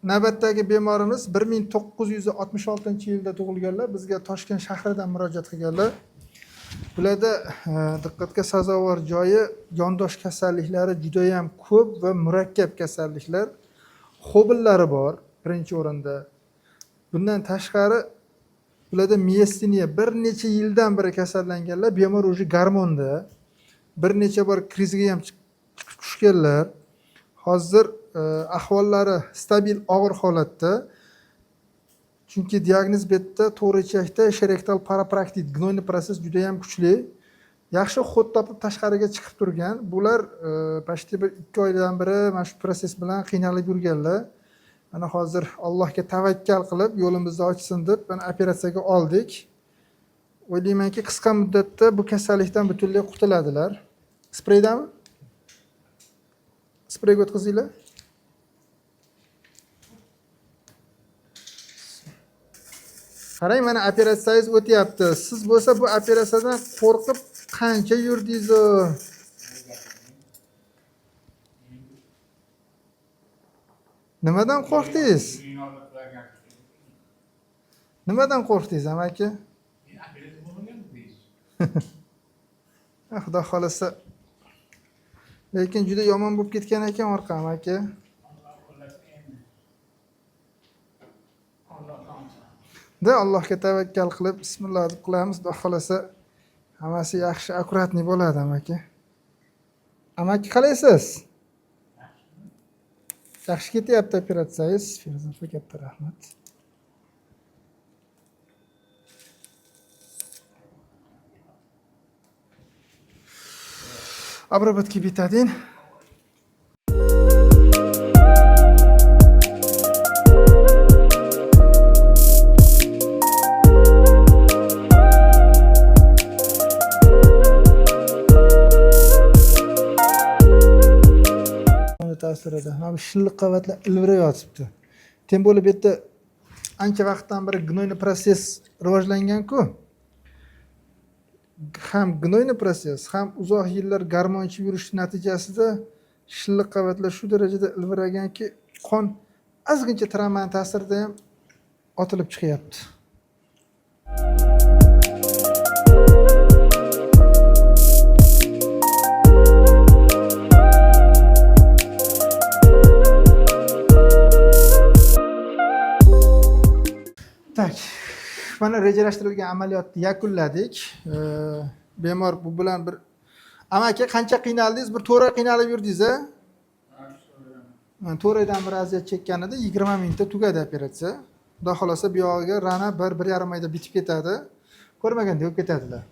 Navbatdagi bemorimiz 1966-yilda tug'ilganlar, bizga Toshkent shahridan murojaat qilganlar. Bularda diqqatga sazovor joyi yondosh kasalliklari juda ham ko'p va murakkab kasalliklar. Xobillari bor birinchi o'rinda. Bundan tashqari bularda miasteniya bir necha yildan beri kasallanganlar, bemor уже gormonda, bir necha bor krizga ham chiqib tushganlar. Hozir ahvollari stabil og'ir holatda. Chunki diagnoz bu yerda to'g'ri ichakda sherektal parapraktit, гнойный процесс juda ham kuchli. Yaxshi xod topib tashqariga chiqib turgan. Bular почти bir 2 oydan beri mana shu protsess bilan qiynalib yurganlar. Mana hozir Allohga tavakkal qilib yo'limizni ochsin deb mana operatsiyaga oldik. O'ylaymanki, qisqa muddatda bu kasallikdan butunlay qutuladilar. Spreydami? Spreyga o'tkazinglar. Qarang, mana operatsiyangiz o'tyapti. Siz bo'lsa bu operatsiyadan qo'rqib qancha yurdingiz? Nimadan qo'rqdingiz? Nimadan qo'rqdingiz, amaki? Xudo xolasa. Lekin juda yomon bo'lib ketgan ekan orqa, amaki. Da Allohga tavakkal qilib, bismillah deb qilamiz, xudo xolasa hammasi yaxshi, akkuratniy bo'ladi, amaki. Amaki qalaysiz? Yaxshi ketyapti operatsiyangiz. Feruza opa, katta rahmat. Обработки бетадин. Ta'sirida mana bu shilliq qavatlar ilvirab yotibdi. Тем более bu yerda ancha vaqtdan beri гнойный процесс rivojlangan-ku. Ham гнойный процесс, ham uzoq yillar gormon ichib yurish natijasida shilliq qavatlar shu darajada ilviraganki, qon ozgincha travmani ta'sirida ham otilib chiqyapti. Так, mana rejalashtirilgan amaliyotni yakunladik. Bemor bu bilan bir amaki qancha qiynaldingiz? Bir 4 oy qiynalib yurdingiz, a? 4 oydan beri aziyat chekkan edi, 20 minutda tugadi operatsiya. Xudo xolasa bu yog'iga rana 1-1,5 oyda bitib ketadi. Ko'rmaganda bo'lib ketadilar.